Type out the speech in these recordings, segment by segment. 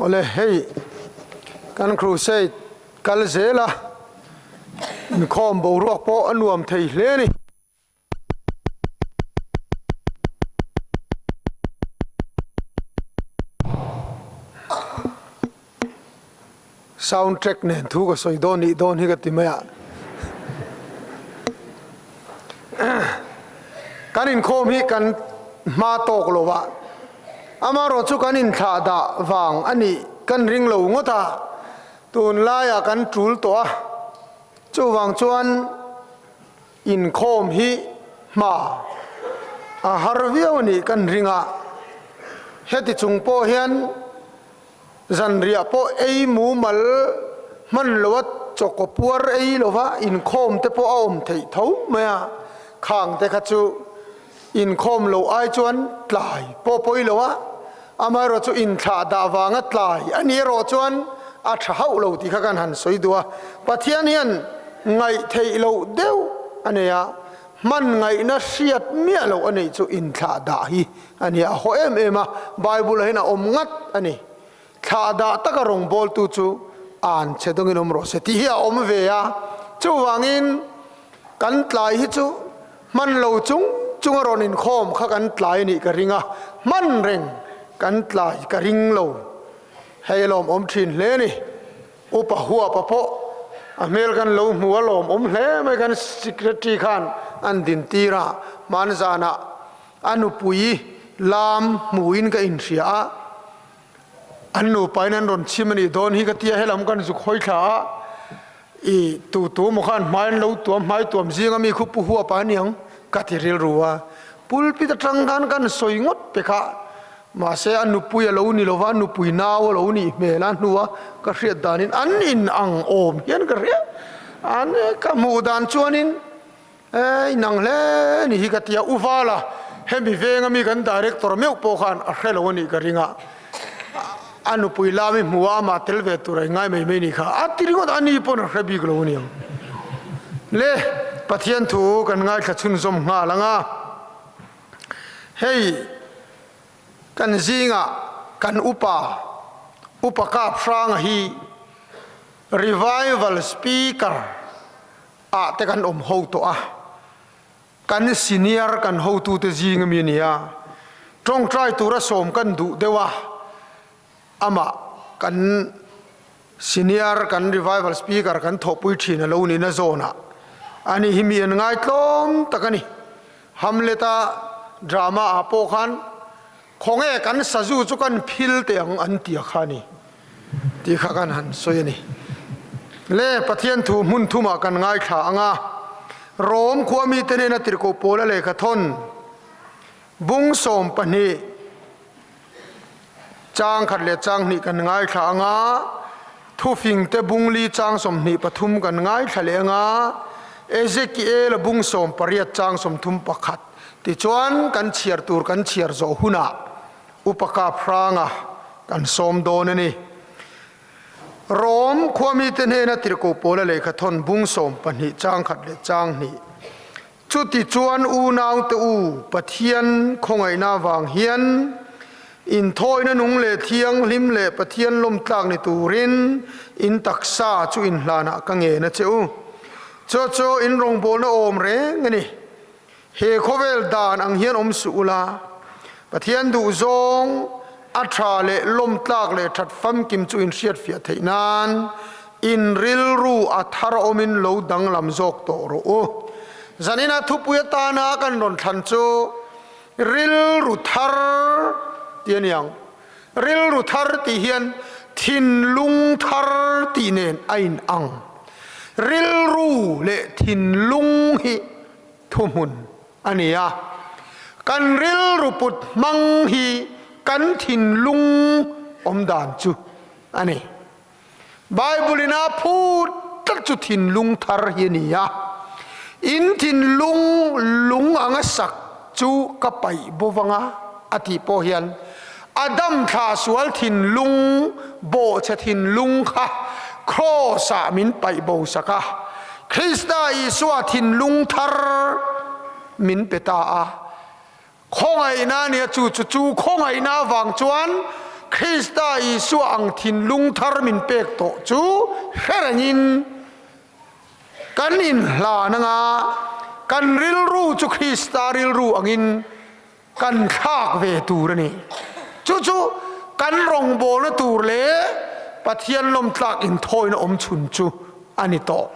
Awle hei kan crusade kal zel a, inkhawm boruak pawh a nuam thei hle a ni. Sound track nen thu ka sawi dawn nih dawn hi ka ti mai a. Kan inkhawm hi kan hma tawk lo a, amaherawh chu kan inthlah dah vang a nih kan ring lo ngawt a, tunlaiah kan tul tawh a, chuvang chuan Inkhawm hi hma a har viau a nih kan ring a, heti chung pawh hian zanriah pawh ei mumal hman loa chawkaw puar ei lova inkhawm te pawh a awm theih tho mai a, khang te kha chu inkhawm loh ai chuan tlai pawh pawi lo a, amaherawh chu inthlah dah vanga tlai a nih erawh chuan a tha hauh lo tih kha kan han sawi duh a, Pathian hian ngaih theih loh deuh a nei a, hman ngaihna hriat miah loh a neih chu inthlah dah hi a ni a, a haw em em a, Bible ah hian a awm ngat a ni, thlah dah taka rawngbawltu chu an che dawngin awm rawh se tih hi a awm ve a, chuvangin kan tlai hi chu Hman lo chung chung a rawn inkhawm kha kan tlai a nih ka ring a, hman reng kan tlai ka ring lo. Hei a lawmawm thin hle a ni. Upa huapa pawh a hmel kan lo hmu a lawmawm hle mai kan secretary khan an din tir a, hman zanah a nupui lam hmuin ka inhria a, An nupain an rawn chim a nih dawn hi ka tia helam kan zuk hawi thla a, i tu tu maw khan hmai an lo tuam hmai tuam zinga mi khu pu huap a niang ka ti rilru a, pulpit atang khan kan sawi ngawt pe kha mahse a nupui a lo ni lova a nupui nau a lo nih hmel a hnua ka hriat danin an in ang awm hian ka hria an ka hmuh dan chuanin e inang hle ni hi ka ti a, Uvala hemi venga mi kan director meuh pawh khan a hre lo a nih ka ring a, a nupui lami hmu a amah tel ve tur a ingai mai mai ni kha a ti ringawt a ni pawn a hre bik lo a niang. Le Pathian thu kan ngaithla chhunzawm nghal ang a, hei kan zingah kan upa, upa kap hranga hi revival speaker ah te kan awm ho tawh a, kan senior kan hotute zing ami a ni a, tawngtai tura sawm kan duh deuh a, amah kan senior kan revival speaker kan thawhpui thin a lo nihna zawnah ani hi mi an ngaitlawm tak a ni. Hamlet-a drama ah pawh khan khawnge kan sazu chu kan phil teh ang an ti a kha a ni tih kha kan han sawi a ni. Le Pathian thu hmun thumah kan ngaithla ang a, Rom khua mite nena tirhkoh Paula lehkha thawn bung 12 chang khat leh chang hnih kan ngaithla ang a, thufingte bung li chang 23 kan ngaithla leh ang a, Ezekiela bung 18 chang 31 tichuan kan chhiar tur kan chhiar zawh hunah Upa Kap Hranga kan sawm dawn a ni. Rom khuamite hnena tirhkoh Paula lehkha thawn bung 12 chang khat leh chang hnih. Chuti chuan unaute u, Pathian khawngaihna avang hian inthawina nung leh thianghlim leh Pathian lawmtlak ni turin in taksa chu inhlanah ka ngen a che u. Chu chu in rawngbawlna awm reng a ni. He khawvel dan ang hian awm suh ula, Pathian duhzawng a tha leh lawmtlak leh that famkim chu inhriatfiah theih nan in rilru a thar awmin lo danglam zawk tawh rawh u. Zanina thupui atana kan rawn thlan chu rilru thar tih a ni ang. Rilru thar tih hian thinlung thar tih nen a inang. Rilru leh thinlung hi thuhmun a ni a, kan rilru put hmang hi kan thinlung awm dan chu a ni. Bible in a phut tlat chu thinlung thar hi a ni a, in thinlung lung anga sak chu ka paih bo vanga a tih pawh hian Adam thla sual thinlung bawhchhe thinlung kha Kraws ah min paih bo sak a, Krista Isua thinlung thar min pe ta a. Khawngaihna nia chu chu chu khawngaihna avang chuan Krista Isua ang thinlung thar min pek tawh chu hre rengin kan inhlan anga kan rilru chu Krista rilru angin kan thlak ve tur a ni. Chu chu kan rawngbawlna tur leh Pathian lawmtlak inthawina awm chhun chu a ni tawh.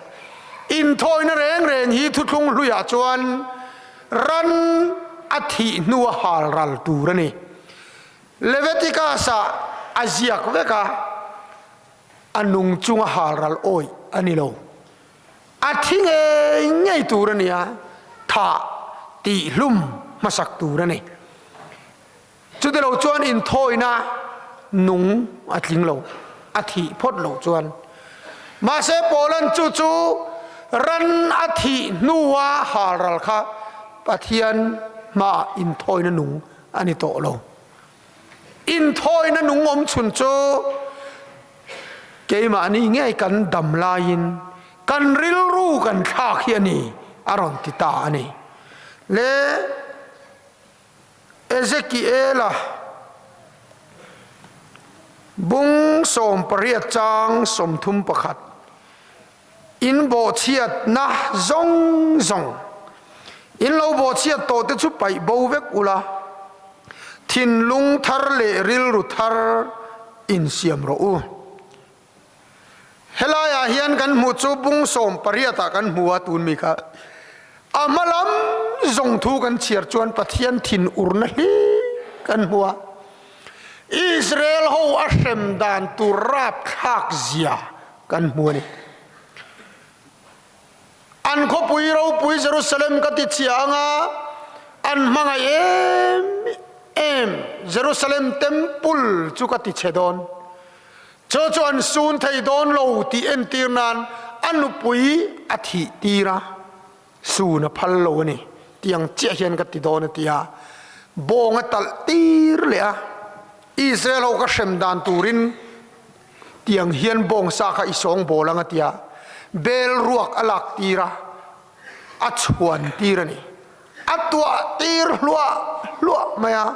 Inthawina reng reng hi thuthlung hluiah chuan ran a thih hnua hal ral tur a ni. Leviticus-ah a ziak vek a, a nung chunga hal ral awih a ni lo. A thi ngei ngei tur a ni a, thah tihhlum hmasak tur a ni. Chutilo chuan inthawina nung a tling lo, a thih phawt loh chuan. Mahse Paulan chu chu ran a thih hnua halral kha Pathian hmaah inthawina nung a ni tawh lo. Inthawina nung awm chhun chu Keimahni ngei kan dam laiin kan rilru kan thlak hi a ni, a rawn ti ta a ni. Le Ezekiela bung 18 chang 31 In bawhchhiatna zawng zawng, in lo bawhchhiat tawh te chu paih bo vek ula, thinlung thar leh rilru thar insiam rawh u. Helaiah hian kan hmuh chu bung 18 ah kan hmu a, tun mi kha a hma lam zawng thu kan chhiar chuan Pathian thin urna hlir kan hmu a. Israel ho a hrem dan tur rapthlak zia kan hmu a ni. An khawpui ropui Jerusalem ka ti chhia anga an hmangaih em em Jerusalem temple chu ka ti chhe dawn. Chu chu an sun thei dawn lo tih entir nan a nupui a thih tir a. Sun a phal lo a ni. Tiang chiah hian ka ti dawn a ti a, bawng a talh tir leh a, Israel ho ka hrem dan turin tiang hian bawng sa kha i sawng bawl ang a ti a, bel ruak a lak tir a, a chhuan tir a ni. A tuah tir hluah hluah mai a,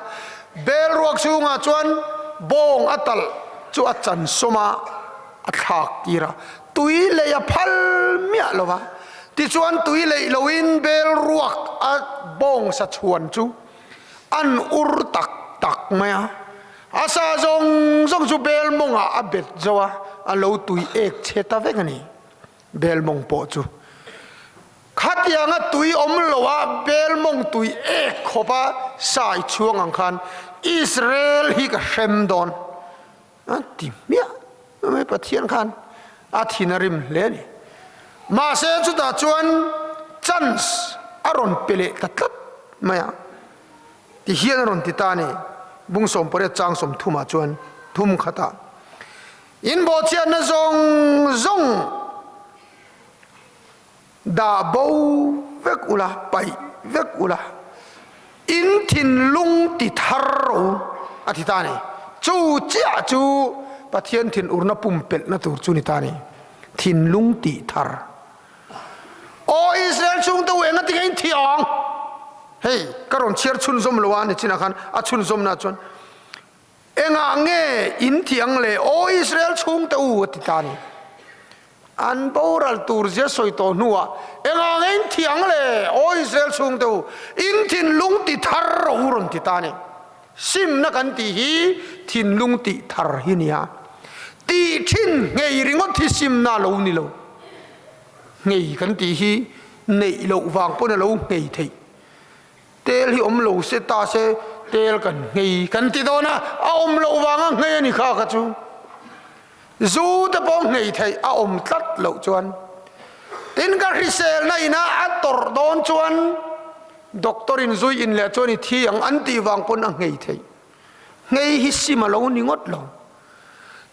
bel ruak chhungah chuan bawng a talh chu a chan sawm a, a thlak tir a, tui lei a phal miah lo va. Tichuan tui leih loin bel ruak a bawngsa chhuan chu an ur tak tak mai a, a sa zawng zawng chu bel mawngah a bet zo a, a lo tui ek chhe ta vek a ni. Bel mawng pawh chu khatianga tui awm loa bel mawng tui ek khawpa sa i chhuang ang khan Israel hi ka hrem dawn. A ti hmiah mai Pathian khan a thin a rim hle a ni. Mahse chutah chuan chance a rawn pe leh ta tlat mai a, ti hian a rawn ti ta a ni. Bung 18 chang 30 ah chuan thum khatah in bawhchhiatna zawng zawng Dah bo vek ula, paih vek ula, in thinlung ti thar rawh u, a ti ta a ni. Chu chiah chu Pathian thinurna pumpelhna tur chu ni ta a ni, thinlung tih thar. Aw Israel chhungte u, enga tinge in thi ang? Hei, ka rawn chhiar chhunzawm lo a, nichinah khan a chhunzawmna chuan, Engah nge in ti ang le, aw Israel chhungte u, a ti ta a ni. An boral tur zia sawi tawh hnuah, Engah nge in ti ang le, aw Israel chhungte u, in thinlung ti thar rawh u, rawn ti ta a ni. Simna kan tih hi thinlung tih thar hi nia. Tih thin nghei ringawt hi simna a lo ni lo. Nghei kan tih hi neih loh vang pawn a lo nghei theih. Tel hi awm lo se ta se tel kan nghei kan ti dawn a, a awm loh vanga nghei a ni kha kha chu. Zu te pawh nghei theih a awm tlat loh chuan. Tin ka hriselna ina a tawrh dawn chuan doctor in zui in leh chuan i thi ang an tih vang pawn a nghei theih. Nghei hi sim a lo ni ngawt lo.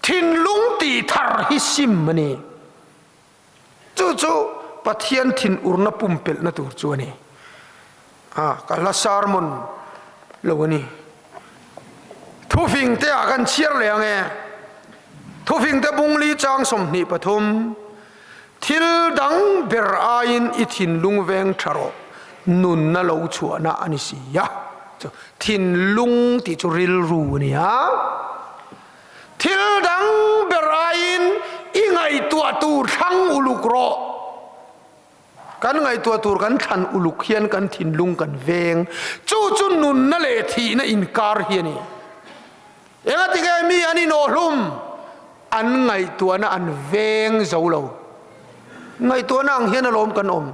Thinlung tih thar hi sim a ni. Chu chu Pathian thinurna pumpelhna tur chu a ni. A, ka hla sermon lo a ni. Thufing te ah kan chhiar leh ang e. Thufing te bungli chang 23, Thil dang ber aiin i thinlung veng tha rawh, nunna lo chhuahna a ni si a. Chu thinlung tih chu rilru a ni a. Thil dang ber aiin i ngaihtuah tur thlang uluk rawh. Kan ngaihtuah tur kan thlan uluk hian kan thinlung kan veng. Chu chu nunna leh thihna inkar hi a ni. Engatinge mi an inawhhlum? An ngaihtuahna an veng zo lo. Ngaihtuahna ang hian alawm kan awm.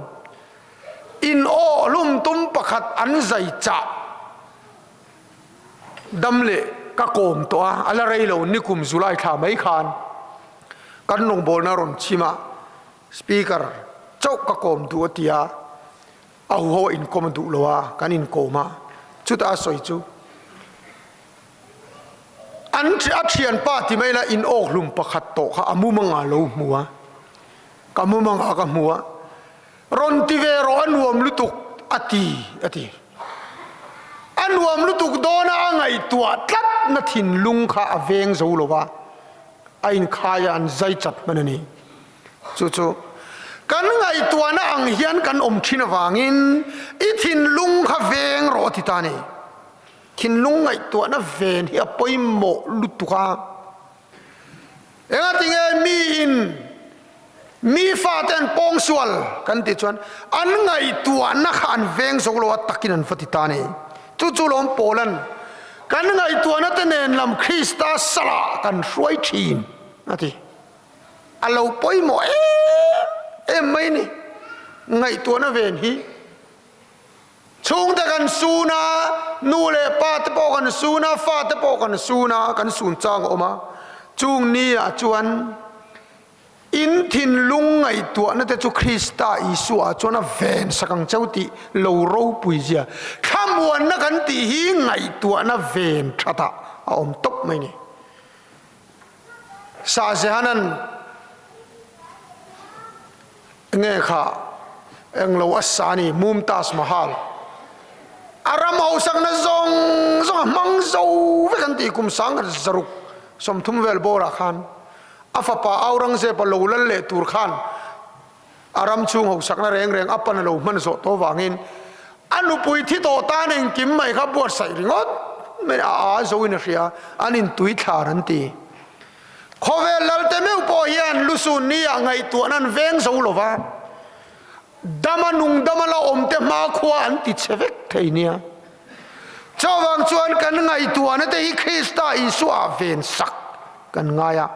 Inawhhlum tum pakhat an zai chah dam leh ka kawm tawh a, a la rei lo nikum July thla mai khan kan rawngbawlna rawn chhim a, Speaker chauh ka kawm duh a ti a, a huho a inkawm a duh lo a, kan inkawm a, chutah a sawi chu an a thianpa ti mai la in awkhlum pakhat tawh kha a mumangah a lo hmu a, ka mumangah ka hmu a, rawn ti ve rawh a nuam lutuk a ti a ti. A nuam lutuk dawna a ngaihtuah tlatna thinlung kha a veng zo lo va, a inkhai a an zai chat hman a ni. Chu chu kan ngaihtuahna ang hian kan awm thin avangin i thinlung kha veng rawh a ti ta a ni. Thinlung ngaihtuahna ven hi a pawimawh lutuk a. Engatinge miin mi fate an pawngsual kan tih chuan an ngaihtuahna kha an veng zo lo a takin an va ti ta a ni. Chu chu lawm Paulan kan ngaihtuahna te nen lam Krista salah kan hruai thin a ti. A lo pawimawh em em mai ni. Ngaihtuahna ven hi chhungte kan sun a, nu leh pa te pawh kan sun a, fa te pawh kan sun a, kan sun chang a awm a. Chung ni ah chuan in thinlung ngaihtuahna te chu Krista Isua ah chuan a ven sak ang cheu tih lo ropui zia. Thlamuanna kan tih hi ngaihtuahna ven that ah a awm tawp mai ni. Shahjahan-a'n nge kha englo a sa a ni, Mumtaz Mahal a ram hausakna zawng zawng a hmang zo vek an tih kum 1630 vel bawrah khan a fapa Aurangzeb-a lo lal leh tur khan a ram chhung hausakna reng reng a pan a lo hman zawh tawh avangin a nupui thi tawh tan engkim mai kha buatsaih ringawt mai a a zoin a hria, an intui thlar an ti. Khawvel lalte meuh pawh hian lusun ni ah ngaihtuahna an veng zo lo va, dama nung dama la awm te hmakhua an ti chhe vek thei nia. Chuvang chuan kan ngaihtuahna te hi Krista Isua ah ven sak kan ngai a,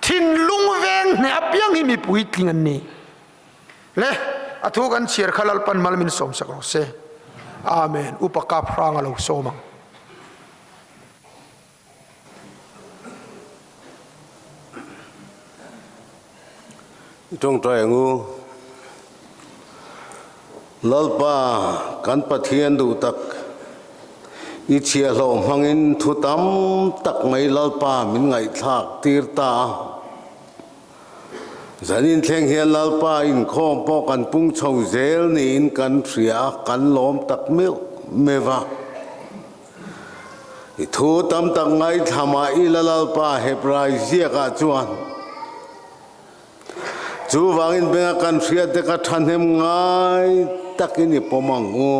thinlung veng hneh apiang hi mi puitling an ni. Le, a thu kan chhiar kha Lalpan mal min sawm sak rawh se. Amen. Upa kap hrang a lo sawm ang. I tawngtai ang u. Lalpa kan Pathian duh tak, i chhiahhlawh hmangin thu tam tak mai Lalpa min ngaihthlak tir ta a. Zanin thleng hian Lalpa inkhawm pawh kan pung chho zel niin kan hria a, kan lawm tak meuh meuh a. I thu tam tak ngaithla mah ila Lalpa Hebrai ziakah chuan chuvangin benga kan hriat te ka thahnem ngai takin i pawm ang u.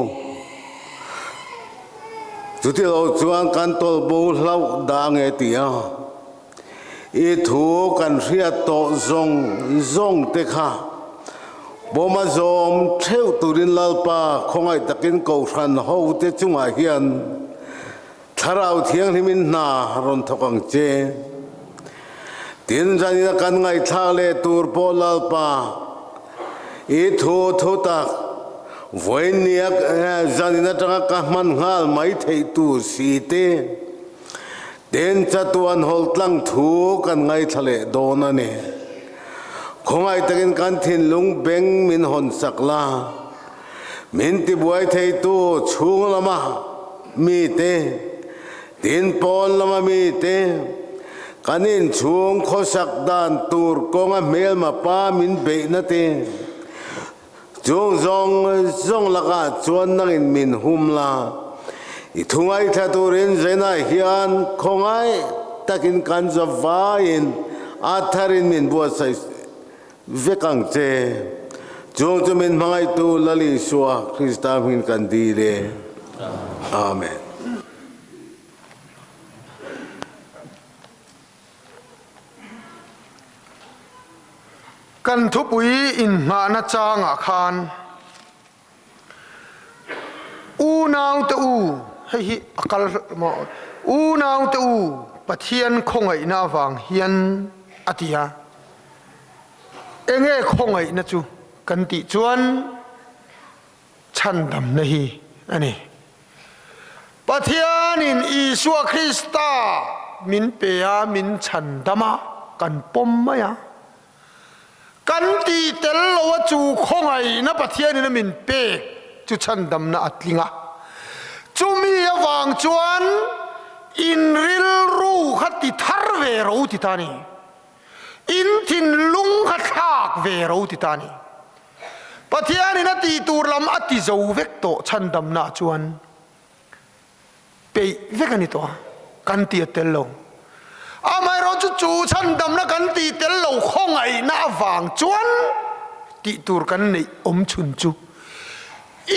Chutilo chuan kan tawlhbo hlauh dah nge ti a, I thu kan hriat tawh zawng zawng te kha pawm a zawm theuh turin Lalpa khawngaih takin Kohhran ho te chungah hian Thlarau Thianghlimin hna rawn thawk ang che. Tin, zanina kan ngaihthlak leh tur pawh Lalpa i thu thu tak vawinia zanin atanga ka hman nghal mai theih tur si te, Tin, chatuan hawl tlang thu kan ngaithla leh dawn a ni. Khawngaih takin kan thinlung beng min hawn sak la, min tibuai theitu chhung lama mite, tin pawn lama mite, kan inchhung khawsak dan tur kawnga hmelma pa min beihna te, Chung zawng zawng lakah chuan nangin min hum la, i thu ngaithla turin Zainah hian khawngaih takin kan za vaiin a tharin min buatsaih vek ang che. Chung chu min hmangaihtu Lal Isua Krista hmingin kan dil e. Amen. Kan thupui inhnahna changah khan Unaute u, hei hi a kal maw? Unaute u, Pathian khawngaihna avang hian a ti a. Enge khawngaihna chu kan tih chuan chhandamna hi a ni. Pathianin Isua Krista min pe a, min chhandam a, kan pawm mai a. Kan tih tel lo a chu khawngaihna Pathianin a min pek chu chhandamna a tling a. Chumi avang chuan in rilru kha ti thar ve ro ti ta a ni. In thinlung kha thlak ve ro ti ta a ni. Pathianin a tih tur lam a ti zo vek tawh chhandamna chuan peih vek a ni tawh a, kan ti a tel lo. Amaherawhchu chu chhandamna kan tih tel lo khawngaihna avang chuan tih tur kan neih awm chhun chu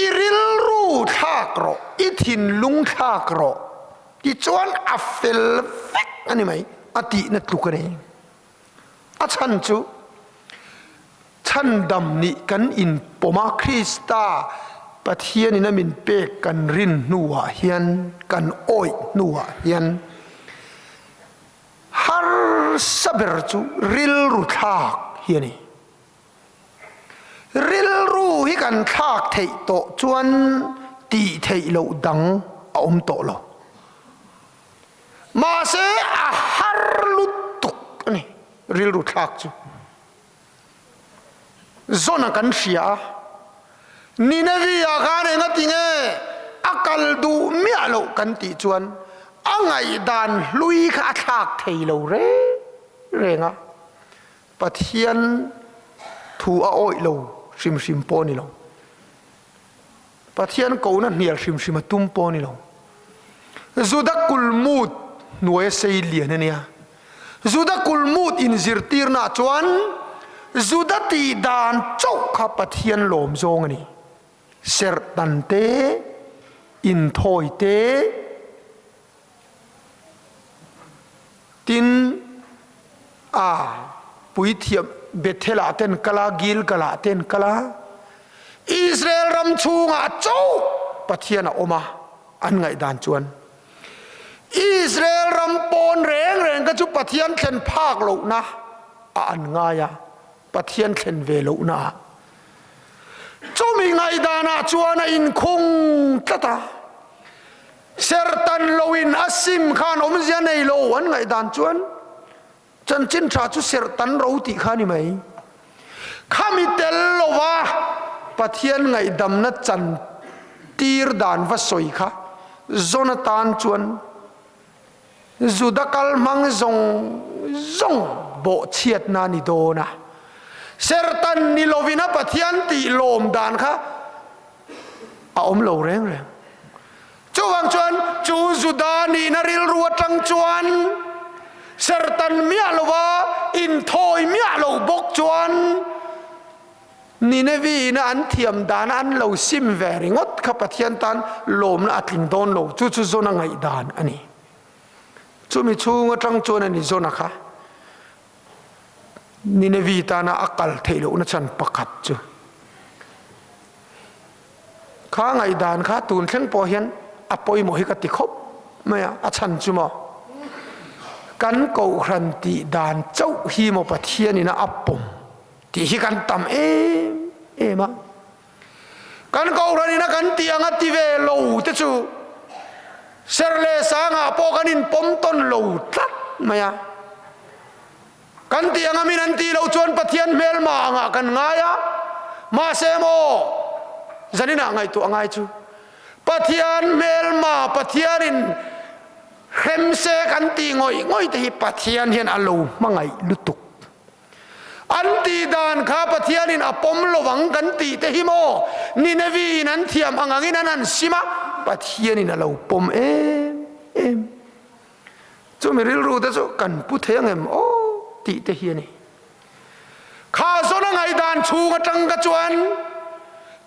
i rilru thlak rawh, i thinlung thlak rawh tichuan a fel vek a ni mai, a tihna tluk a ni. A chhan chu Chhandam nih kan inpawm a, Krista Pathianin a min pek kan rin hnuah hian, kan awih hnuah hian harsa ber chu rilru thlak hi a ni. Rilru hi kan thlak theih tawh chuan tih theih loh dang a awm tawh lo. Mahse a har lutuk a ni rilru thlak chu. Zona kan hria a, Nineveh-ah khan engati nge a kal duh miah loh kan tih chuan a ngaihdan hlui kha a thlak thei lo reng reng a, Pathian thu a awih lo hrim hrim pawh a ni lo. Pathian kohna hnial hrim hrim a tum pawh a ni lo. Juda kulmut hnuaia sei lian a nia. Juda kulmut inzirtirnaah chuan Juda tih dan chauh kha Pathian lawm zawng a ni. Serhtan te, inthawi te, Tin, a puithiam Bethel-ah te an kal a, Gilgal-ah te an kal a, Israel ram chhungah chauh Pathian a awm a, an ngaihdan chuan Israel ram pawn reng reng kha chu Pathian thlen phak lohna ah an ngai a, Pathian thlen ve lohna ah. Chumi ngaihdanah chuan a inkhung tlat a. Serhtan loin a sim khan awmzia nei lo an ngaihdan chuan chanchin tha chu serhtan ro tih kha a ni mai. Khami tel lova Pathian ngaihdamna chan tir dan va sawi kha zawn atan chuan Juda kal hmang zawng zawng bawhchhiatna a ni dawn a. Serhtan ni lovin a Pathian tih lawm dan kha a awm lo reng reng. Chuvang chuan chu Juda nihna rilru atang chuan serhtan miah lova inthawi miah lo bawk chuan Ninevi-ina an thiam dana an lo sim ve ringawt kha Pathian tan lawmna a tling dawn lo. Chu chu Jona ngaihdan a ni. Chumi chhung atang chuan a ni Jona kha Ninevi tana a kal theih lohna chhan pakhat chu. Kha ngaihdan kha tun thleng pawh hian a pawimawh hi ka ti khawp mai a, a chhan chu maw kan kohhran tih dan chauh hi maw Pathianin a a pawm tih hi kan tam em em a. Kan kohhranin a kan tih anga ti ve lo te chu ser leh sangah pawh kan inpawm tawn lo tlat mai a. Kan tih anga min an tih loh chuan Pathian hmelma angah kan ngai a, mahse maw zaninah ngaihtuah ngai chu Pathian hmelma Pathianin hrem se kan tih ngawih ngawih te hi Pathian hian a lo hmangaih lutuk. An tih dan kha Pathianin a pawm lo ang kan tih te hi maw Ninevi in an thiam ang angin an han sim a, Pathianin a lo pawm em em. Chumi rilru te chu kan pu thei ang em aw tih te hi a ni. Kha zawna ngaihdan chhung atang ka chuan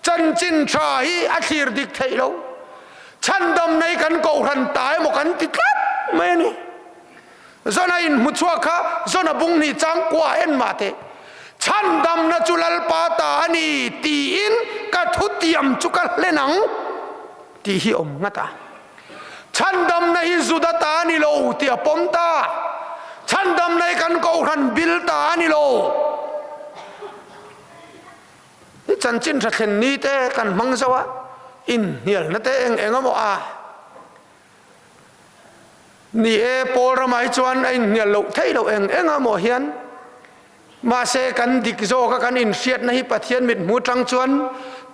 chanchin tha hi a thlir dik theih lo. Chhandam nei kan kohhran ta emaw kan ti tlat mai a ni. Zawna inhmu chhuak kha zawna bung hnih chang kua en mah teh. Chhandamna chu Lalpa ta a ni tiin ka thutiam chu ka hlen ang tih hi awm ngat a. Chhandamna hi Juda ta a ni lo tih a pawm ta. Chhandamna hi kan Kohhran bil ta a ni lo. Hi chanchin tha thlen ni te kan hmang zo a, inhnialna te eng eng emaw a ni e. Paul ramah hi chuan a inhnial loh theih loh eng eng emaw hian, mahse kan dik zawka kan inhriatna hi Pathian mithmu tang chuan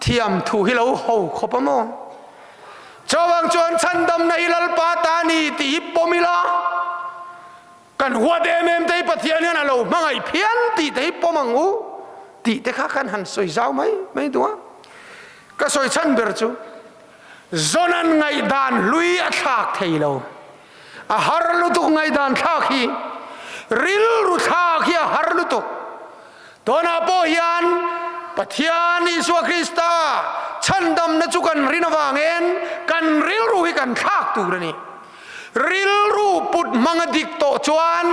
thiam thu hi lo ho khawp a maw? Chuvang chuan chhandamna hi Lalpa ta a ni tih hi pawm ila, Kan huat em em te hi Pathian hian a lo hmangaih phian tih te hi pawm ang u tih te kha kan han sawi zau mai mai duh a. Ka sawi chhan ber chu Jonan ngaihdan hlui a thlak thei lo. A har lutuk ngaihdan thlak hi, rilru thlak hi a har lutuk. Tunah pawh hian Pathian Isua Krista chhandamna chu kan rin avangin kan rilru hi kan thlak tur a ni. Rilru put hmang a dik tawh chuan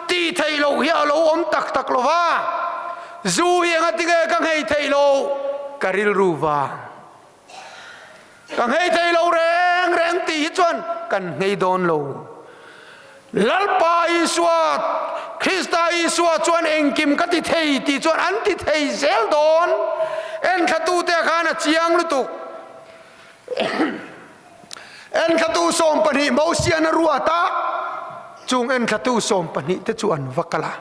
tih theih loh hi a lo awm tak tak lo va, zu hi enga tinge ka nghei theih loh? Ka rilru vang. Ka nghei thei lo reng reng tih hi chuan kan nghei dawn lo. Lalpa Isua, Krista Isua chuan engkim ka ti thei tih chuan an ti thei zel dawn. Enthlatute khan a chiang lutuk. Enthlatu 12 Mosian a ruat a, chung enthlatu 12 te chu an va kal a.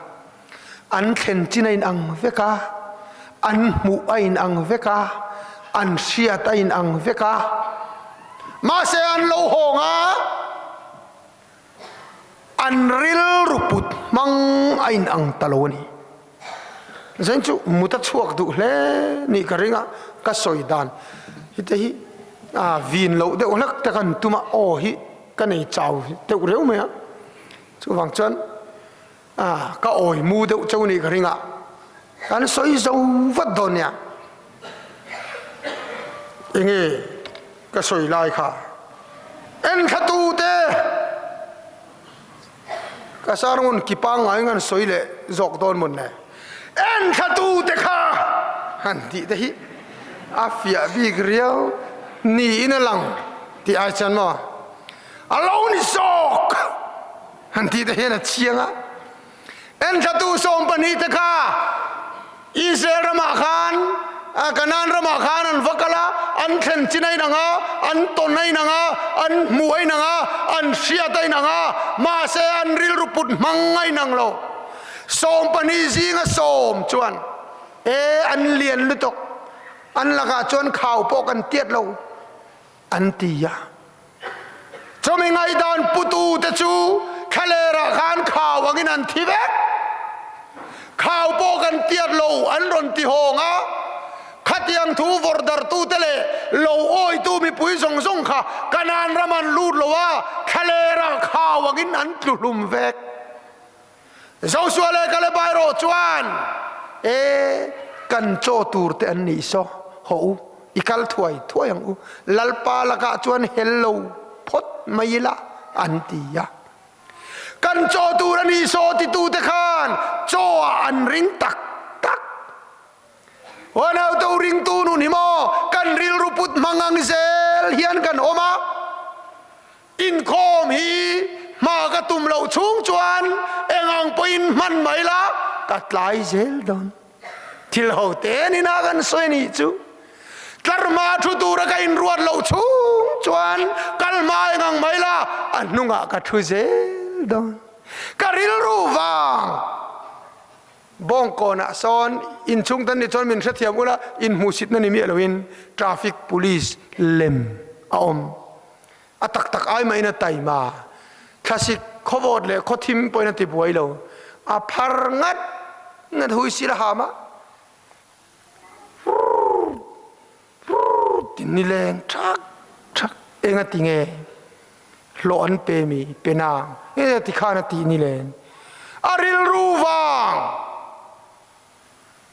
An thlen chin a inang vek a, an hmuh a inang vek a, an hriat a inang vek a. Mahse an lo hawng a, an rilru put hmang a inang ta lo a ni. Zain chu mut a chhuak duh hle nih ka ring a, ka sawi dan hi te hi a vin loh deuh hlek te kan tum a, aw hi ka nei chau deuh reuh mai a, chuvang chuan a ka awi mu deuh cheu nih ka ring a, kan sawi zo vat dawn nia. Enge ka sawi lai kha enthla tute. Ka sarngun ki pangngai ngan sawi leh zawk dawn mawn le. En thlatu te kha han tih te hi a fiah bik riau niin a lang tih ai chuan maw a lo ni zawk han tih te hian a chiang a. En thlatu 12 te kha Israel ramah khan, Kanaan ramah khan an va kal a, an thlen chin a inang a, an tawn a inang a, an hmuh a inang a, an hriat a inang a, mahse an rilru put hmang a inang lo. 12 zinga sawm chuan, E, an lian lutuk, an lakah chuan khau pawh kan tiat lo, an ti a. Chumi ngaihdan putute chu thlalerah khan khau angin an thi vek. Khau pawh kan tiat lo an rawn ti hawng a, khatiang thu vawrhdarhtute leh lo awitu mipui zawng zawng kha Kanaan ram an lut lo a, thlalerah khau angin an tlu hlum vek. Joshua leh Kaleba erawh chuan, E, kan chaw tur te an nih saw, hawh u, i kal thuai thuai ang u, Lalpa lakah chuan hel lo phawt mai ila, an ti a. Kan chaw tur a nih saw titute khan chaw ah an ring tak tak. Huanautu ringtu nun hi maw kan rilru put hmang ang zel hian kan awm a. Inkhawm hi hma ka tum loh chhung chuan eng ang pawhin hman mai la, ka tlai zel dawn. Thil ho te nina kan sawi a nih chu. Tlarhma thu tura ka inruat loh chhung chuan kal hma eng ang mai la, a hnungah ka thu zel dawn. Ka rilru vang. Bawngkawnah sawn inchhung tan ni chuan min hrethiam ula, inhmuhsitna ni miah loin traffic police lem a awm. A tak tak ai mahin a taima. Thlasik khawvawt leh khawthim pawhin a ti buai lo. A phar ngat ngat hui sil a ham a. Ti nileng thak thak eng a ti nge hlawh an pe mi pe nang e ti khan a ti nileng. A rilru vang.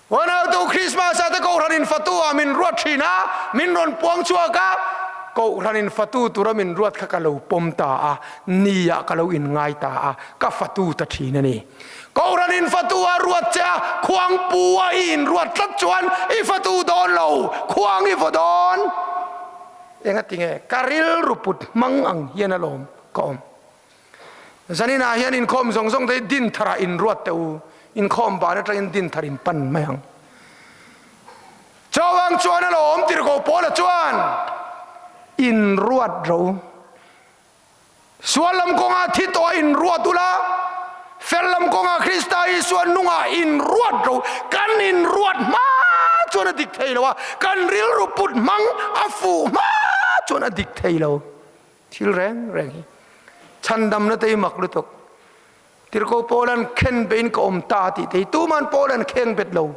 Uanautu Christmas ah te Kohhran in fatu ah min ruat thin a, min rawn puang chhuak a. Kohhranin fatu tura min ruat kha ka lo pawm ta a, niah ka lo inngai ta a, ka fatu ta thin a ni. Kohhranin fatu a ruat che a, khuangpu a i inruat tlat chuan i fatu dawn lo, khuang i vaw dawn. Engatinge ka rilru put hmang ang hian alawm ka awm. Zaninah hian inkhawm zawng zawng te hi din tharah inruat teh u, inkhawm ban atangin din thar in pan mai ang. Chuvang chuan alawm tirhkoh Paula chuan inruat ro. Sual lam kawngah thi tawh a inruat ula, fel lam kawngah Krista Isua nungah inruat ro. Kan inruat hma chuan a dik thei lo a, kan rilru put hmang a fuh hma chuan a dik thei lo. Thil reng reng hi chhandamna te hi mak lutuk. Tirhkoh Paulan khen bein ka awm ta a tih te hi tuman Paulan kheng bet lo.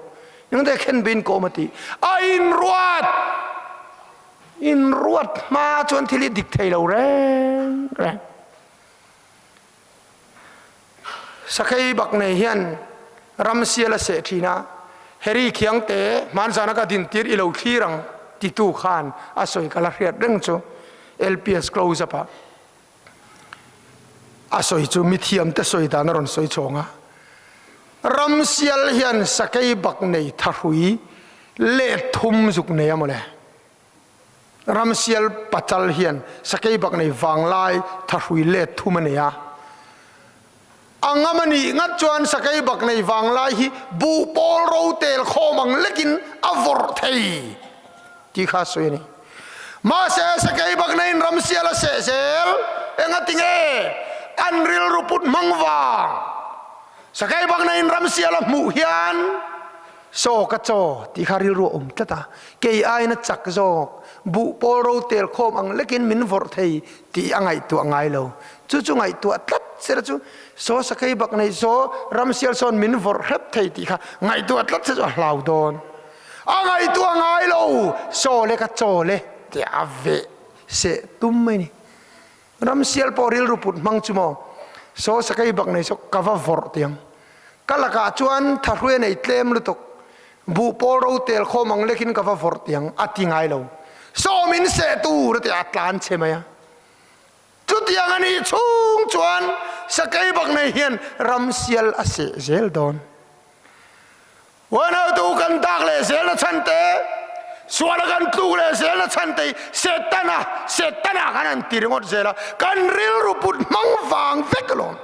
Engte khen bein ka awm a tih. A inruat! Inruat hma chuan thil hi dik thei lo reng reng. Sakhei bak nei hian ramsial a seh thin a, Harry Khiangte hmanzana ka dintir i lo thlir ang titu khan a sawi ka la hriat reng chu LPS close up ah a sawi chu mithiamte sawi dan a rawn sawi chhawng a. Ramsial hian sakei bak nei thahrui let thum zuk nei a mawle. Ramsial pachal hian sakei bak nei vanglai thahrui let thum a nei a. A ngam a nih ngat chuan sakei bak nei vanglai hi buh pawl ro tel khawm ang lekin a vawrh thei tih kha a sawi a ni. Mahse sakei bak neiin ramsial a seh zel engati nge an rilru put hmang vang? Sakei bak neiin ramsial a hmuh hian Saw ka chaw tih kha rilru a awm tlat a, kei aiin a chak zawk, buh pawl ro tel khawm ang lekin min vawrh thei tih a ngaihtuah ngai lo. Chu chu ngaihtuah tlat sela chu saw sakei bak nei saw ramsial sawn min vawrh hrep thei tih kha ngaihtuah tlat se chu a hlau dawn. A ngaihtuah ngai lo, saw le ka chaw le tih a veh seh tum mai ni. Ramsial pawh rilru put hmang chu maw saw sakei bak nei saw ka va vawrh tiang. Ka lakah chuan thahrui a nei tlem lutuk. Buh pawl ro tel khawm ang lekin ka va vawrh tiang a ti ngai lo. Saw min seh tur a ti a tlan che mai a. Chutiang a nih chhung chuan sakei bak nei hian ramsial a seh zel dawn. Uanautu kan dak leh zelna chhan te, suala kan tluk leh zelna chhan te hi Setana, Setana khan an ti ringawt zel a, kan rilru put hmang vang vek alawm.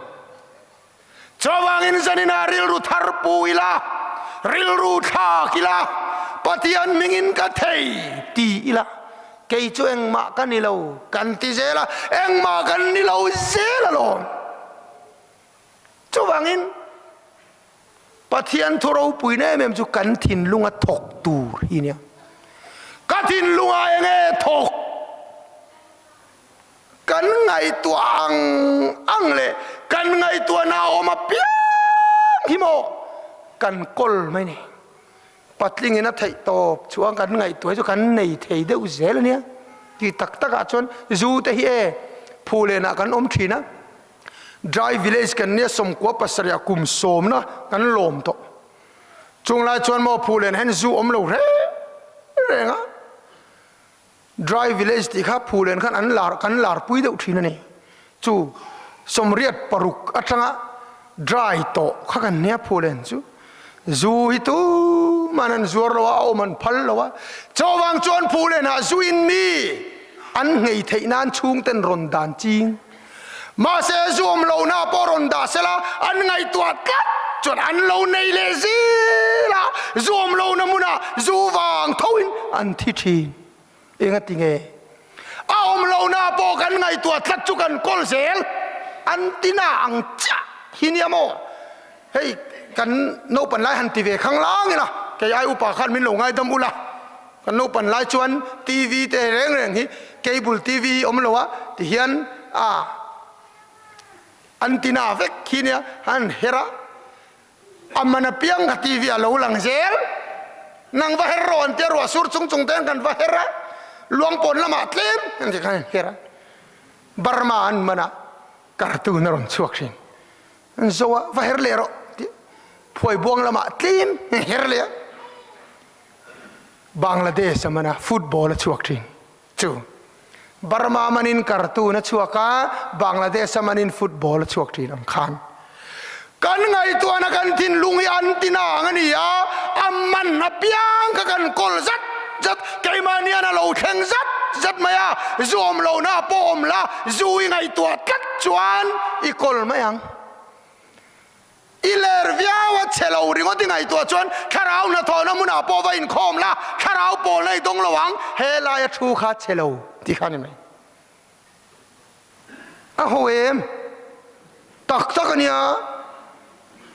Chuvangin zaninah rilru thar pu ila, rilru thlak ila, Pathian hmingin ka thei ti ila, kei chu engmah ka ni lo kan ti zel a, engmah kan ni lo zel alawm. Chuvangin Pathian thu ropui na em em chu kan thinlunga thawk tur hi nia. Ka thinlunga enge thawk? Kan ngaihtuah ang ang leh kan ngaihtuahna a awm apiang hi maw kan kawl mai ni. Patlingin a theih tawp chuan kan ngaihtuah hi chu kan nei thei deuh zel a nia. Ti tak takah chuan zu te hi e phulenah kan awm thin a. Dry village kan nia sawmkua pasarih ah kum sawmna kan lawm tawh. Chung lai chuan maw Phulen hian zu awm lo reng reng a. Dry village tih kha Phulen khan an lar kan larpui deuh thin a ni. Chu sawmriat paruk atanga dry tawh kha kan nia Phulen chu. Zu hi tuman an zuar lo a, a awm an phal lo a. Chuvang chuan Phulen ah zu in mi an nghei theih nan chhungten rawn dan ching. Mahse zuam lohna pawh rawn dah sela an ngaihtuah tlat chuan an lo nei leh zel a, zuam lohna hmunah zu vang thoin an thi thin. Engati nge? A awm lohna pawh kan ngaihtuah tlat chu kan kawl zel an ti na ang chiah hi nia maw? Hei kan naupan lai han ti ve khang lang ila, kei ai upa khan min lo ngaidam ula. Kan naupan lai chuan TV te reng reng hi cable TV hi awm lo a ti hian a antenna vek khi nia an her a, a man apiang kha TV a lo lang zel. Nang va her rawh an tia ruah sur chung chung te hian kan va her a, luangpawn lamah tlem an ti khan an her a, Burma an man a cartoon a rawn chhuak thin. An zo a va her leh rawh tih phuaibuang lamah tlem an her leh a. Bangladesh a man a, football a chhuak thin chu. Burma manin cartoon a chhuak a, Bangladesh a manin football a chhuak thin ang khan. Kan ngaihtuahna kan thinlung hi an ti nang a ni a, a man apiang kha kan kawl zat zat, keimahni hian a lo thleng zat zat mai a, zu awm lohna pawh awm la, zu i ngaihtuah tlat chuan i kawl mai ang. I ler viau a che lo ringawt i ngaihtuah chuan thlarau hnathawhna hmunah pawh va inkhawm la, thlarau pawlna i dawng lo ang, he laia thu kha che lo tih kha a ni mai. A ho em? Tak tak a nia.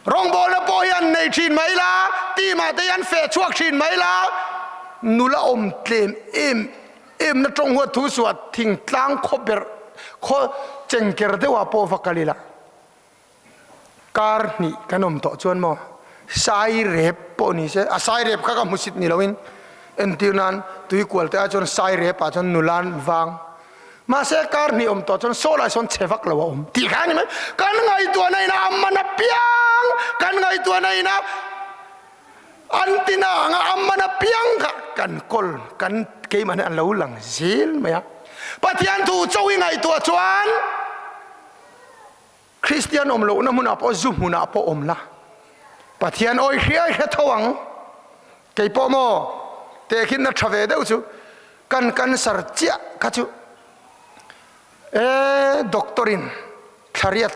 Rawngbawlna pawh hi an nei thin mai la, team ah te hi an feh chhuak thin mai la, nula awm tlem em em na tawng huat thu suah thingtlang khaw ber khaw chengker deuhah pawh va kal ila. Kar hnih kan awm tawh chuan maw sai rep pawh ni se, a sai rep kha ka hmusit ni loin entir nan tuikual te ah chuan sai rep ah chuan nulan vang mahse kar hnih awm tawh chuan saw lai sawn chhe vak lo a awm tih kha a ni mai. Kan ngaihtuahna ina a man apiang, kan ngaihtuahna ina an tina anga a man apiang kha kan kawl kan keimah hian a lo lang zel mai a. Pathian thu chawi ngaihtuah chuan Kristian awm lohna hmunah pawh zu hmunah pawh awm la, Pathian awi hriai hre tho ang. Kei pawh maw tehkhinna tha ve deuh chu kan cancer chiah kha chu e doctor in thlariat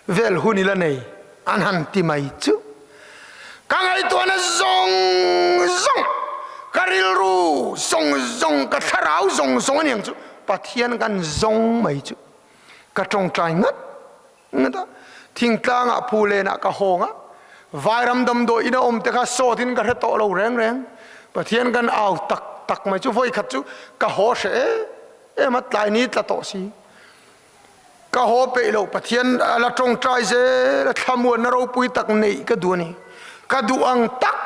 vel hun ila nei an han ti mai chu ka ngaihtuahna zawng zawng ka rilru zawng zawng ka thlarau zawng zawng aniang chu Pathian kan zawng mai chu. Ka tawngtai ngat ngat a, thingtlangah phulenah ka hawng a, vairam damdawi ina awm te kha sawtin ka hre tawh lo reng reng. Pathian kan au tak tak mai chu vawi khat chu ka haw hre em em a, tlai ni tla tawh si. Ka haw peih loh Pathian a la tawngtai zel a, thlamuanna ropui tak neih ka duh a ni. Ka duh ang tak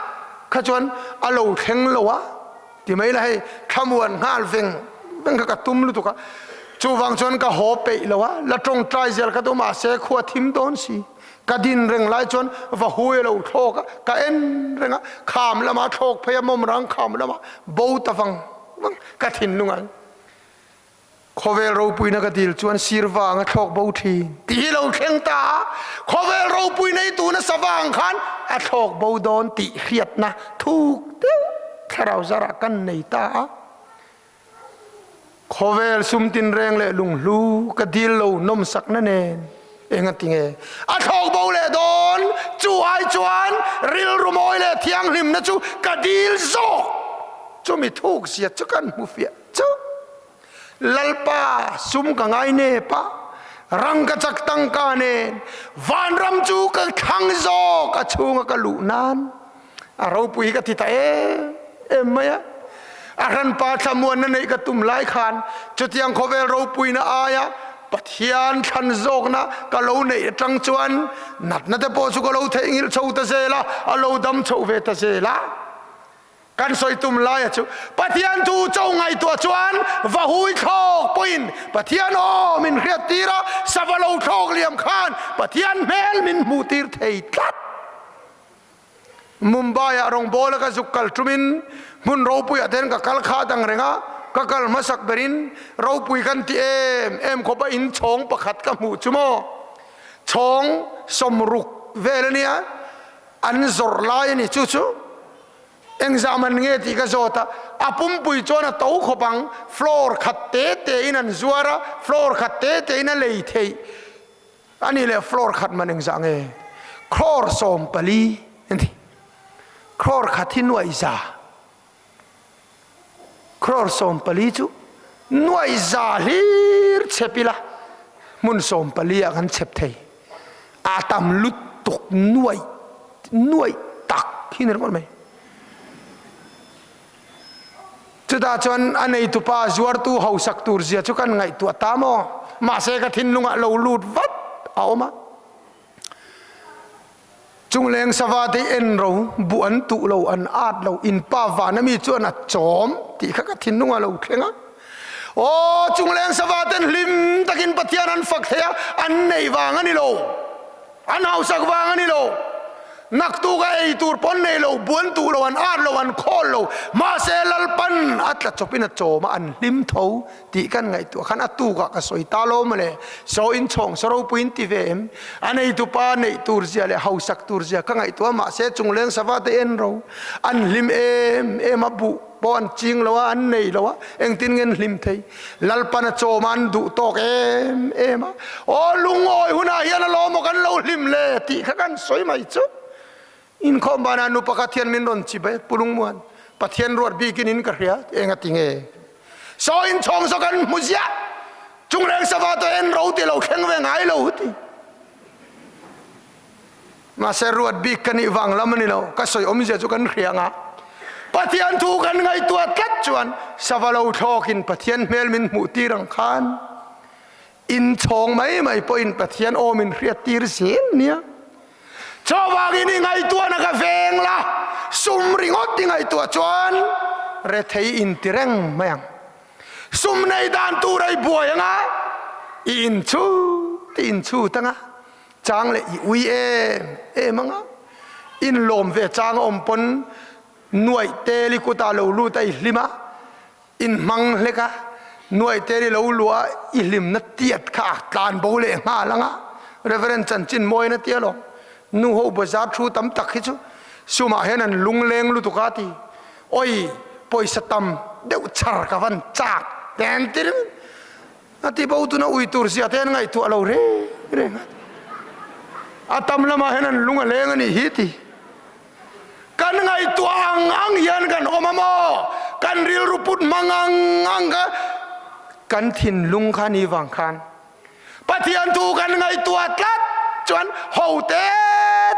kha chuan a lo thleng lo a. Ti mai la hei thlamuan nghal veng veng kha ka tum lutuk a, chuvang chuan ka haw peih lo a, la tawngtai zel ka duh mahse khua thim dawn si, ka din reng lai chuan va hui a lo thlawk a, ka en reng a, kham lama thlawk phei a mawm rang kham lama bo ta vang vang ka thinlung ah. Khawvel ropuina ka dil chuan sir vang a thlawk bo thin tih hi lo thleng ta a, khawvel ropui nei tuna savang khan a thlawk bo dawn tih hriatna thuk deuh thlarau zarah kan nei ta a. Khawvel sum tinreng leh lunghlu ka dil lo nawmsakna nen engati nge a thlawk bo leh dawn? Chu ai chuan rilru mawi leh thianghlimna chu ka dil zawk. Chumi thuk zia chu kan hmu fiah chu. Lalpa sum ka ngai nep a, rang ka chak tangka nen vanram chu ka thlang zawk a chhunga ka luh nan a ropui hi ka ti ta em em mai a. A hranpa thlamuanna neih ka tum lai khan chutiang khawvel ropuina aia Pathian thlan zawkna ka lo neih atang chuan natna te pawh chu ka lo theihnghilh chho ta zel a, a lo dam chhoh ve ta zel a. Kan sawi tum laia chu Pathian thu cho ngaihtuah chuan va hui thlawk pawhin Pathian aw min hriat tir a, sava lo thlawk liam khan Pathian hmel min hmuh tir thei tlat. Mumbai-ah rawngbawla ka zuk kal tumin hmun ropuiah ten ka kal kha dang reng a, ka kal hmasak berin ropui kan ti em em khawp a inchhawng pakhat ka hmuh chu maw chhawng 60 vel a nia, an zawrh lai a ni chu chu. Engzah man nge tih ka zawt a, a pumpui chuan a to khawp ang, floor khat te te in an zuar a, floor khat te te in a lei theih a nih leh floor khat man engzah nge? Crore 14 a ni. Crore khat hi nuaih za. Crore 14 chu nuaih za hlir chep ila hmun 14 ah kan chep thei. A tam lutuk nuaih nuaih tak hi ni ringawt mai. Chutah chuan a neitupa zuartu hausak tur zia chu kan ngaihtuah ta maw? Mahse ka thinlungah lo lut vat a awm a. Chungleng sava te en ro, buh an tuh lo, an at lo, in pa van ami chuan a chawm tih kha ka thinlungah lo thleng a. Aw, chungleng sava ten hlim takin Pathian an fak thei a, an neih vang a ni lo, an hausak vang a ni lo. Naktuk a ei tur pawn nei lo, buan duh lo, an at lo, an khawl lo, mahse Lalpan a tla chawpin a chawm a, an hlim tho tih kan ngaihtuah khan a tukah ka sawi ta lo mawle. Saw inchhawng saw ropui in ti ve em? A neitupa neih tur zia leh hausak tur zia ka ngaihtuah a, mahse chungleng sava te en ro, an hlim em em a, buh pawh an ching lo a, an nei lo a, engtin nge an hlim thei? Lalpan a chawm a, an duh tawk em em a, aw lungawi hunah hian alawm aw kan lo hlim le tih kha kan sawi mai chu. Inkhawm banah nu pakhat hian min rawn chip e, Pu Lungmuan, Pathian ruat bikin in ka hria, eng a ti nge? Saw inchhawng saw kan hmu ziah, chungleng sava tawh en ro ti lo thleng ve ngai lo ti. Mahse ruat bik ka nih vang lam a ni lo, ka sawi awmzia chu kan hria anga Pathian thu kan ngaihtuah tlat chuan sava lo thlawkin Pathian hmel min hmuh tir ang khan inchhawng mai mai pawhin Pathian aw min hriat tir zel nia. Chuvangin i ngaihtuahna ka veng la, sum ringawt i ngaihtuah chuan rethei inti reng mai ang. Sum nei dan tur a i buai anga i inchhut i inchhut anga Chang leh i ui em em anga in lawm ve chang a awm pawn nuaih tel i kutah lo lut a i hlim a, in hmang hlek a, nuaih tel i lo luah a i hlimna tiat kha a tlan bo leh nghal anga Reverend chanchin mawiin a ti alawm. Nu ho bazar thu tam tak hi chu sumah hian an lungleng lutuk a ti. Oi pawisa tam deuh char ka van chak te an ti ringawt. A ti bo tuna ui tur zia te an ngaihtuah lo reng reng a. A tam lamah hian an lung a leng a nih hi ti. Kan ngaihtuah ang ang hian kan awm a maw? Kan rilru put hmang ang ang kha kan thinlung kha ni vang khan Pathian thu kan ngaihtuah tlat chuan ho te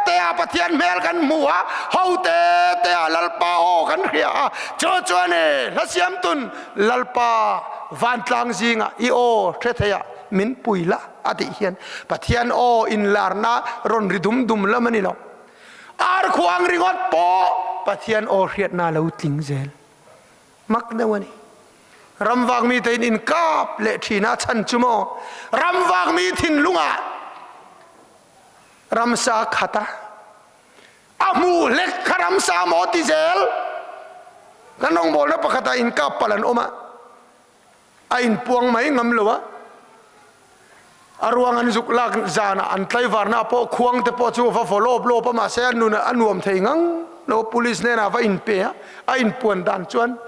te ah Pathian hmel kan hmu a, ho te te ah Lalpa aw kan hria a, chu chuan e hla siamtun Lalpa vantlang zingah i aw hre theiah min pui la a tih hian Pathian aw inlarna rawn ri dum dum lam a ni lo. Ar khuang ringawt pawh Pathian aw hriatna lo tling zel mak deuh a ni. Ramvak mite in inkap leh thin a chhan chu maw ramvak mi thinlungah ramsa khat a A hmuh hlek kha ramsa maw ti zel. Kan rawngbawlna pakhatah inkap palh an awm a, a inpuang mai ngam lo a. A ruang an zuk lak zanah an tlaivarna pawh khuang te pawh chu va vaw lawp lawp a, mahse a nun a nuam thei ngang lo. Police hnenah va inpe a, a inpuan dan chuan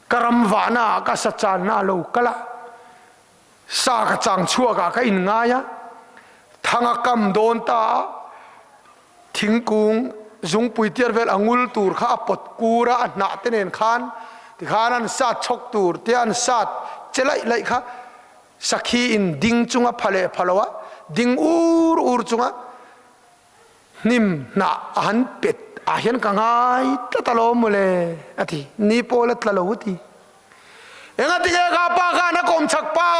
ka ram vahna ah ka sa channa a lo kal a, Sa ka chang chhuak ah ka in ngai a, thang a kam dawn ta a, thingkung zungpui tiar vel a ngul tur kha a pawt kur a, a hnah te nen khan tikhan an sat chhawk tur te an sat che laih laih kha sakhi in ding chunga pha leh pha lo a, ding ur ur chunga hnim hnah a han pet ah hian ka ngai tlat alawm mawle a ti, ni pawl a tla lo a ti. Engatinge kha pa khan a kawmchhak pa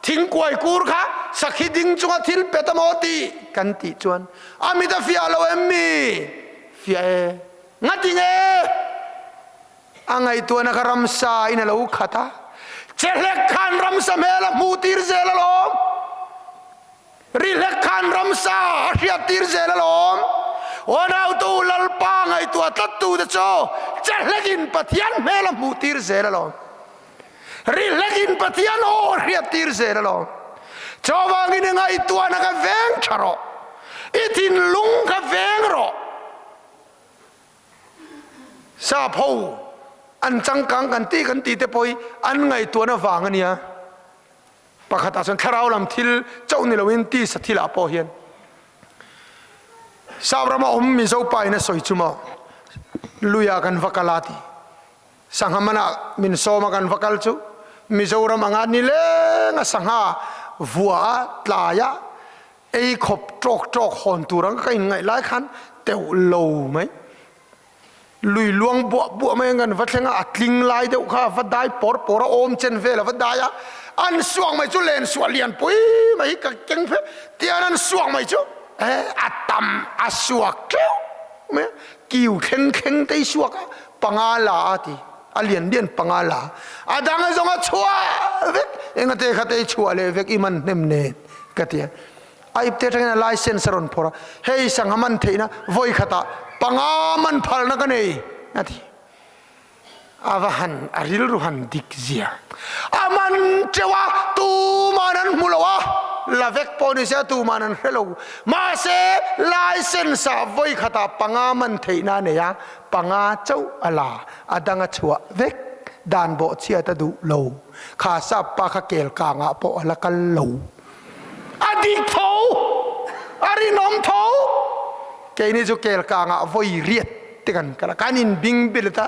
thingkuai kur kha sakhi ding chunga thil pet a maw tih kan tih chuan a mit a fiah lo em mi? Fiah e. Ngatinge? A ngaihtuahna kha ramsa in a lo khat a, che hlek khan ramsa hmel a hmuh tir zel alawm. Ri hlek khan ramsa a hriat tir zel alawm. Aw nautu Lalpa ngaihtuah tlattu te chu che hlekin Pathian hmel a hmuh tir zel alawm. Ri hlekin Pathian aw a hriat tir zel alawm. Chuvangin i ngaihtuahna kha veng tha rawh. I thinlung kha veng rawh. Sap ho an changkang kan tih kan tih te pawh hi an ngaihtuahna vang a nia. Pakhatah chuan thlarau lam thil chauh ni loin tisa thilah pawh hian Sap rama awm Mizo pa in a sawi chu maw luia kan va kal a ti. Sangha manah min sawm a kan va kal chu Mizoram anga nileng a sangha vua a tlai a ei khawp tawk tawk hawn tur ang ka inngaih lai khan teuh lo mai. Lui luang buah buah mai ang kan va thleng a, a tling lai deuh kha a va dai pawr pawr a, awm chen vel a va dai a, an suak mai chu len suah lian pui mai hi ka keng phe tian an suak mai chu e a tam a suak teuh mai a, kiu thleng thleng te hi suak a, panga la a ti, a lian lian panga la, a dang a zawng a chhuah vek, engate kha te hi chhuah leh vek i man hnem nen ka ti a. A ipte atangin a license a rawn phawrh a, hei sangha man theihna vawi khatah panga man phalna ka nei a ti. A va han a rilru han dik zia. A man teuh a, tuman an hmu lo a, la vek pawh ni se a tuman an hre lo. Mahse license ah vawi khatah panga man theihna a nei a, panga chauh a la, a dang a chhuah vek dan bawhchhiat a duh lo. Kha sap pa kha kel kangah pawh a la kal lo. A dik tho! A rinawm tho! Keini chu kel kangah vawi riat te kan kal a, kan inbing bil ta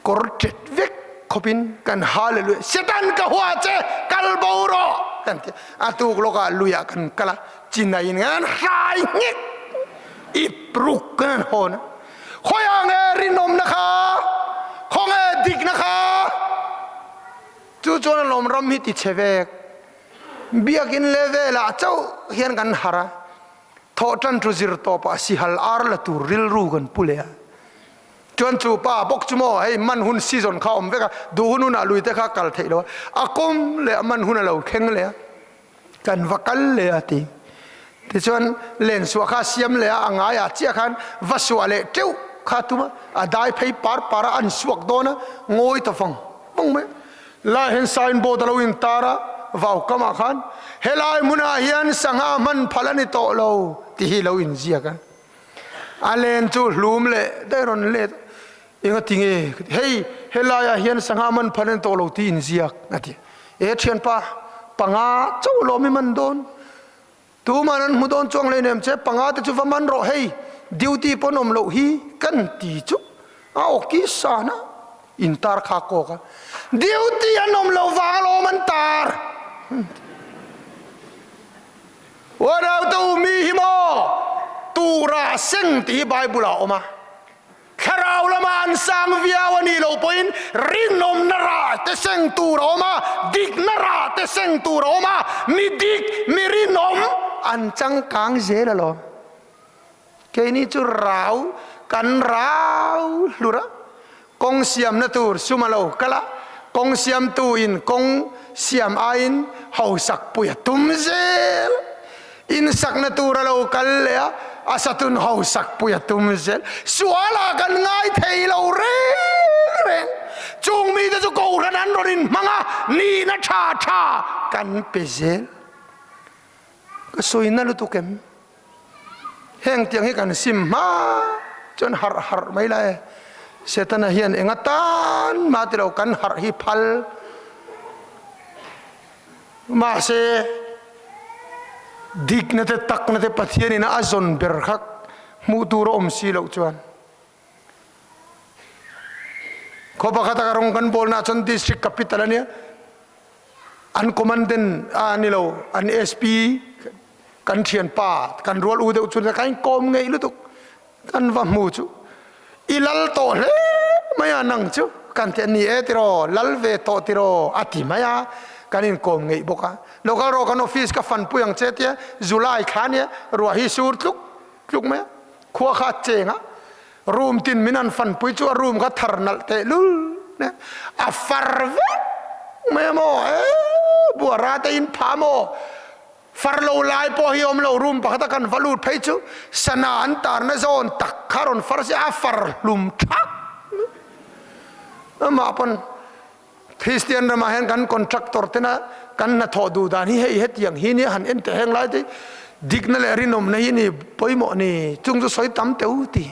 kawr ṭet vek khawpin kan hallelujah Satan ka hua che kal bo rawh kan ti a tuk lawkah luiah kan kal a, chinaiin kan hrai nghek ip ruk kan hawn a. Khawiah nge rinawmna kha? Khawnge dikna kha? Chu chuan a lawm ram hi ti chhe vek. Biakin level ah chauh hian kan harh a, thawh tan thu zir tawp ah sihal ar la tur rilru kan pu leh a. Chuan chu pa bawk chu maw hei man hun season kha awm vek a, duh hun hunah lui te kha kal theih lo a, a kawm leh a man hun a lo thleng leh a, kan va kal leh a ti. Tichuan len suah kha a siam leh a, a ngaiah chiah khan va suah leh teuh kha a tum a, a dai phei par par a, an suak dawn a, ngawi ta vang vang mai. Lai hian sign board a lo intar a, vau kamah khan helai hmunah hian sangha hman phal a ni tawh lo tih hi lo inziak a. A len chu hlum leh daih rawn let enga ti nge hei helaiah hian sangha hman phal a ni tawh lo tih inziak a ti. E thianpa panga chauh lawm i man dawn. Tuman an hmu dawn chuang hleinem che, panga te chu va man rawh hei, duty pawn awm loh hi kan ti chu a awki san a, in tar kha kawk a, duty an awm loh vang alawm an tar. Uanaute u mi hi maw tura seng tih hi Bible ah a awm a. Thlarau lama an sang viau a nih loh pawhin rinawmna rah te seng tur a awm a, dikna rah te seng tur a awm a, mi dik, mi rinawm an changkang zel alawm. Keini chu rau kan rau hlur a, kawng siamna tur sum a lo kal a, kawng siamtu in kawng siam aiin hausak pui a tum zel. Insakna tur a lo kal leh a, a satun hausak pui a tum zel. Sualah kan ngai thei lo reng reng. Chung mite chu kohhran an rawn inhmang a, nihna tha tha kan pe zel. Ka sawina lutuk em? Heng tiang hi kan sim hma chuan harh harh mai lai e. Setana hian enga tan mah ti lo kan harh hi phal. Mahse, dikna te takna te Pathian ina a zawn ber kha hmuh tur a awm si loh chuan khaw pakhat a rawng kan bawlna ah chuan district capital a nia, an commandant a ni lo, an SP kan thianpa kan rual u deuh chu kan inkawm ngeih lutuk. Kan va hmu chu i lal tawh hle mai a, nang chu kan ti a ni e tiraw, lal ve tawh tiraw a ti mai a, kan inkawm ngeih bawk a. Local rawh kan office ka fanpui ang che tia July thla nia ruah hi sur tluk tluk mai a, khua kha a cheng a, room tin min han fanpui chu a room kha thar nalh teh lul nia, a far vek mai a maw, e buara te in pha maw. Far lo lai pawh hi awm lo, room pakhata kan va lut phei chu sana an tarna zawn tak kha rawn far se a far hlum thak amah pawn Kristian ramah hian kan contractor tena kan hnathawh duh dan hi hei hetiang hi nia han en teh heng lai te dikna leh rinawmna hi ni pawimawh ni chung chu sawi tam teh u ti.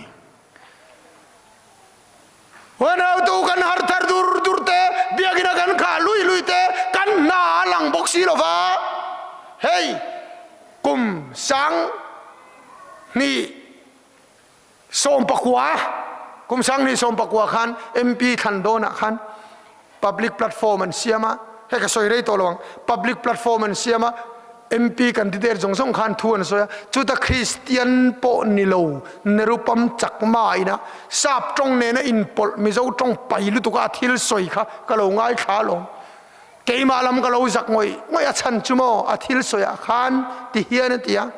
Huanautu kan har thar dur dur te, biakina kan khah lui lui te, kan hna a lang bawk si lo va. Hei kum sang hnih sawmpakua, kum sang hnih sawmpakua khan MP thlan dawnah khan Public platform an siam a, hei ka sawi rei tawh lo ang, public platform an siam a, MP candidate zawng zawng khan thu an sawi a, chuta Kristian pawh ni lo Nerupam Chakma ina sap tawng nena inpawlh Mizo tawng pai lutuk a thil sawi kha ka lo ngaithla alawm. Keimah lam ka lo zak ngawih ngawih a chhan chu maw a thil sawiah khan ti hian a ti a,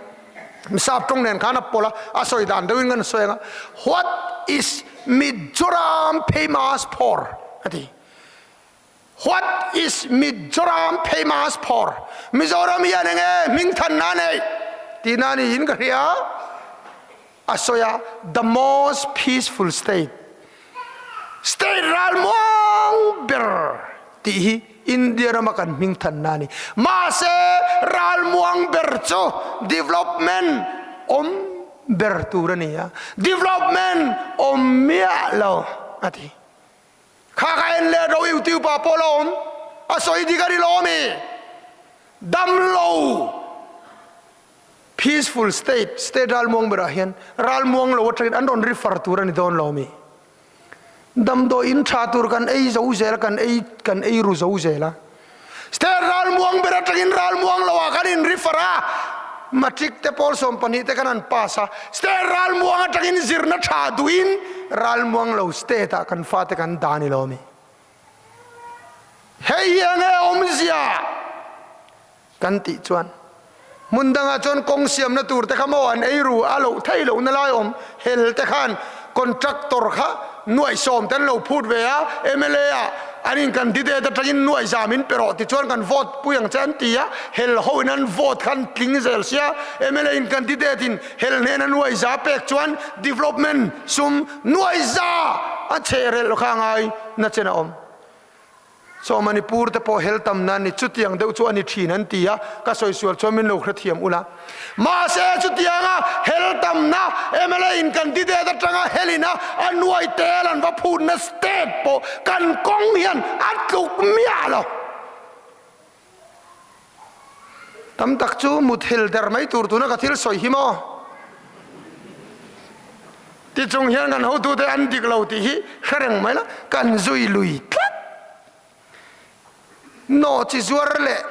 sap tawng nen khan a pawlh a, a sawi dan deuhin kan sawi ang a, What is Mizoram famous for? A ti. What is Mizoram famous for? Mizoram hian enge hmingthanna a neih? Tihna a niin ka hria. A sawi a, the most peaceful state, state ralmuang ber tih hi India rama kan hmingthanna a ni. Mahse, ralmuang ber chu development awm ber tur a ni a, development awm miah lo a ti. Kha ka en leh ro YouTube ah pawh la awm, a sawi dik a ni lo ami? Damlo peaceful state, state ralmuang berah hian ralmuang lo atangin an rawn refer tur a ni dawn lo ami? Damdawi in tha tur kan ei zo zel a, kan ei kan ei ru zo zel a. State ralmuang ber atangin ralmuang lo ah kan in refer a, matric te pawl 12 te kan han pass a, state ralmuang atangin zirna tha duhin ralmuang lo state ah kan fate kan dah a ni lo ami? Hei hi enge awmzia? Kan tih chuan hmun dangah chuan kawng siamna tur te kha maw an ei ru a loh theih lohna lai awm hel te khan contractor kha nuaih sawm te an lo phut ve a, mla ah an in candidate atangin nuaih zam in pe rawh ti chuan kan vote pui ang che an ti a, hel ho in an vote kha an tling zel sia, mla in candidate in hel hnena nuaih za pek chuan development sum nuaih za a chhe relh kha ngai na chen a awm. Chaw Manipur te pawh hel tam nan ni chutiang deuh chu a ni thin an ti a, ka sawi sual chuan min lo hrethiam ula. Mahse chutianga hel tamna mla in candidate atanga helin a a nuai tel an va phutna state pawh kan kawng hian a tluk miah lo. Tam tak chu muthil der mai tur tuna ka thil sawi hi maw? Ti chung hian kan hotute an dik lo tih hi hre reng mai la, kan zui lui tlat. Nawh chi zuar leh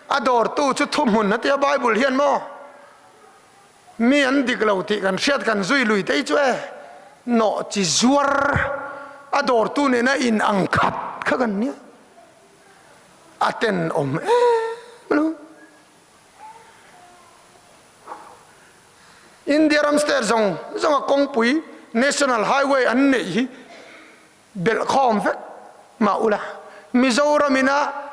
a dawrtu chu thuhmun a tia Bible hian maw? Mi an dik lo tih kan hriat kan zui lui te hi chu e, nawh chi zuar a dawrtu nena in ang khat kha kan nia. A tenawm em lo. India ram state zawng zawnga kawngpui National Highway an neih hi belhkhawm vek mah ula, Mizoram ina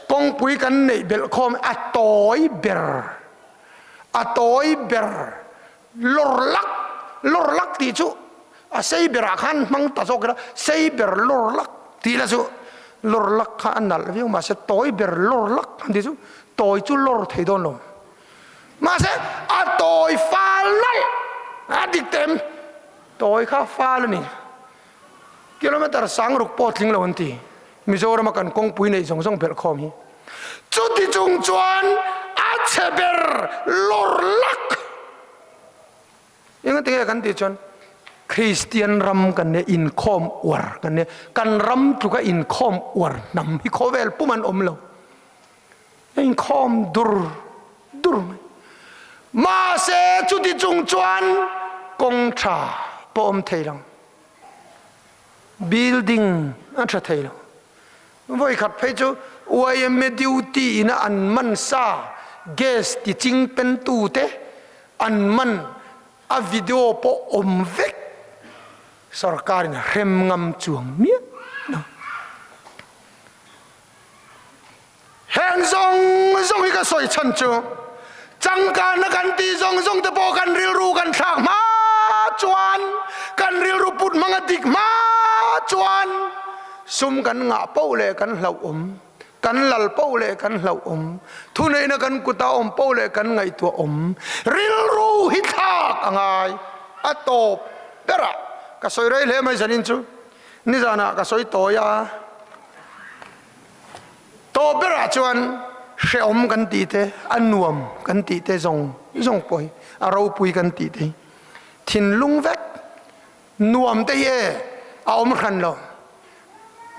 kawngpui kan neih belhkhawm a tawi ber, a tawi ber lawr lak, lawr lak tih chu a sei berah khan hmang ta zawk ila, sei ber lawr lak tih la chu lawr lak kha a nalh viau mahse tawi ber lawr lak han tih chu tawi chu lawr thei dawn lo mahse a tawi fal nalh a dik tem tawi kha fal a ni kilometer sang ruk pawh tling lo an ti Mizoram a kan kawngpui neih zawng zawng belh khawm hi chuti chung chuan a chhe ber lawr lak Engati nge kan tih chuan Kristian ram kan nia, inkhawm uar kan nia, kan ram tluka inkhawm uar hnam hi khawvel pum an awm lo. Inkhawm dur dur mai. Mahse chuti chung chuan kawng tha pawh awm thei lo. Building a tha thei lo. Vawi khat phei chu yma duty ina an man sa gas ti ching pen tu te an man a video pawh awm vek sarkar in hrem ngam chuang miah lo. Heng zawng zawng hi ka sawi chhan chu changkanna kan tih zawng zawng te pawh kan rilru kan thlak hma chuan kan rilru put hmang a dik hma chuan sum kan ngah poh leh kan hlauh awm, kan lal poh leh kan hlauh awm, thuneihna kan kuta awm poh leh kan ngaihtuah awm, rilru hi thlak a ngai a tawp berah ka sawi rei hle mai zanin chu nizanah ka sawi tawi a. Tawp berah chuan hrehawm kan tih te, a nuam kan tih te zawng zawng pawh hi, a ropui kan tih te hi thinlung vek nuam te hi e a awm hran lo.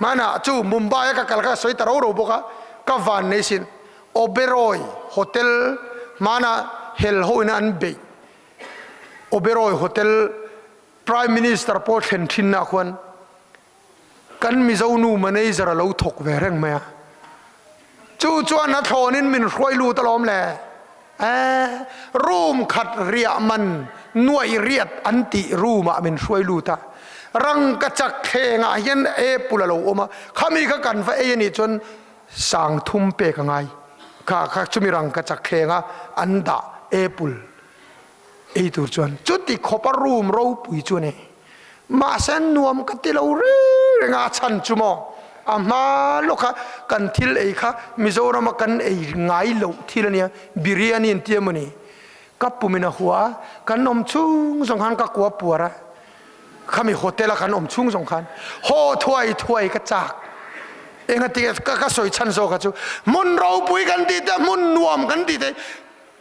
Hmanah chu Mumbai a ka kal kha ka sawi ta ro ro bawk a, ka van nei sin Oberoi Hotel hmanah hel ho ina an beih Oberoi Hotel Prime Minister pawh thlen thinna khuan Kan Mizo nu manager a lo thawk ve reng mai a, chu chuan a thlawnin min hruai lut alawm le. Eh, room khat riah man nuaih riat an tih room ah min hruai lut a. Rangkachak thlengah hian apple a lo awm a, khami kha kan va ei a nih chuan sang thum pek a ngai. Kha kha chumi rangkachak thlenga an dah apple ei tur chuan chuti khawpa room ropui chu a ni. Mahse nuam ka ti lo reng reng a, a chhan chu maw a hma lawka kan thil ei kha Mizorama kan ei ngai loh thil a nia, biryani an ti emaw ni? Ka pumin a hua a, kan awm chhung zawng khan ka kua puar a, khami hotel a kan awm chhung zawng khan haw thuai thuai ka chak. Engati ka ka sawi chhan zawk kha chu hmun ropui kan tih te, hmun nuam kan tih te,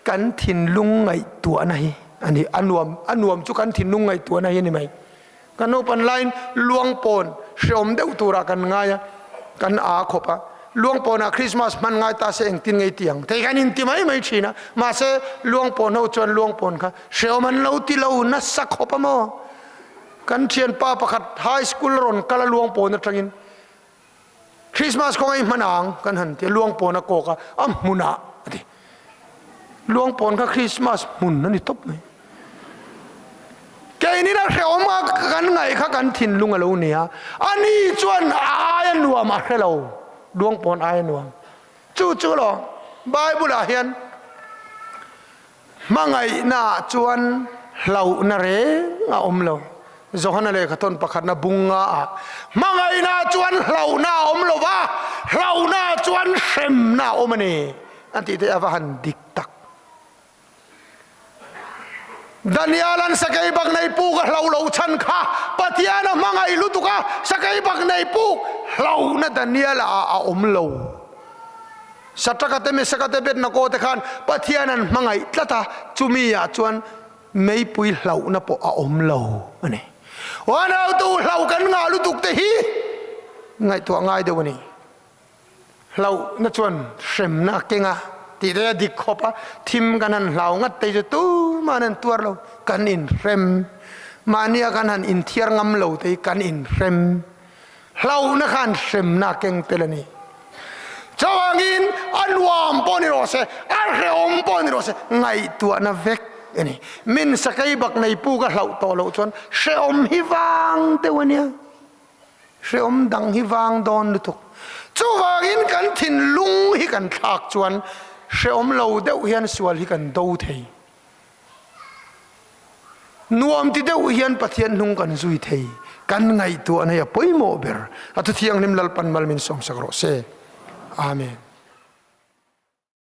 kan thinlung ngaihtuahna hi a ni. A nuam a nuam chu kan thinlung ngaihtuahna hi a ni mai. Kan naupan laiin luangpawn hreawm deuh turah kan ngai a, kan aa khawp a. Luangpawnah Krismas hman ngai ta se engtin ngei ti ang thei kan inti mai mai thin a. Mahse, luangpawn ho chuan luangpawn kha hreawm an lo ti lo nasa khawp a maw? Kan thianpa pakhat high school a rawn kal a luangpawn atangin Krismas kawng ei hman ang kan han ti a, luangpawn a kawk a, a hmunah a ti. Luangpawn kha Krismas hmun a ni tawp mai. Keinin a hrehawm a kan ngaih kha kan thinlung a lo ni a, ani chuan a aia nuam a hre lo, luangpawn aia nuam. Chu chu lo Bible ah hian Hmangaihnaah chuan hlauhna reng a awm lo. Johana lehkhathawn pakhatna bunga ah hmangaihnaah chuan hlauhna a awm lo va, hlauhnaah chuan hremna a awm a ni a tih te a va han dik tak. Daniela'n sakei bak nei puk a hlauh loh chhan kha Pathian a hmangaih lutuk a, sakei bak nei puk hlauhna Daniela ah a awm lo. Satraka te Mesaka te Abednego te khan Pathian an hmangaih tlat a, chumi ah chuan meipui hlauhna pawh a awm lo a ni. Uanautu hlauh kan ngah lutuk te hi ngaihtuah ngai deuh a ni. Hlauhna chuan hremna a keng a tih te a dik khawp a, thim kan han hlau ngat te chu tumah an han tuar lo, kan inhrem. Mahnia kan han inthiar ngam lo te hi kan inhrem. Hlauhna khan hremna a keng tel a ni. Chuvangin a nuam pawh ni rawh se, a hrehawm pawh ni rawh se, ngaihtuahna vek a ni. Min sakei bak nei pu ka hlauh tawh loh chuan hrehawm hi vang deuh a nia. Hrehawm dang hi vang dawn lutuk. Chuvangin kan thinlung hi kan thlak chuan hrehawm lo deuh hian sual hi kan do thei. Nuam ti deuh hian Pathian hnung kan zui thei, kan ngaihtuahna hi a pawimawh ber. A Thuthianghlim Lalpan mal min sawmsak rawh se. Amen.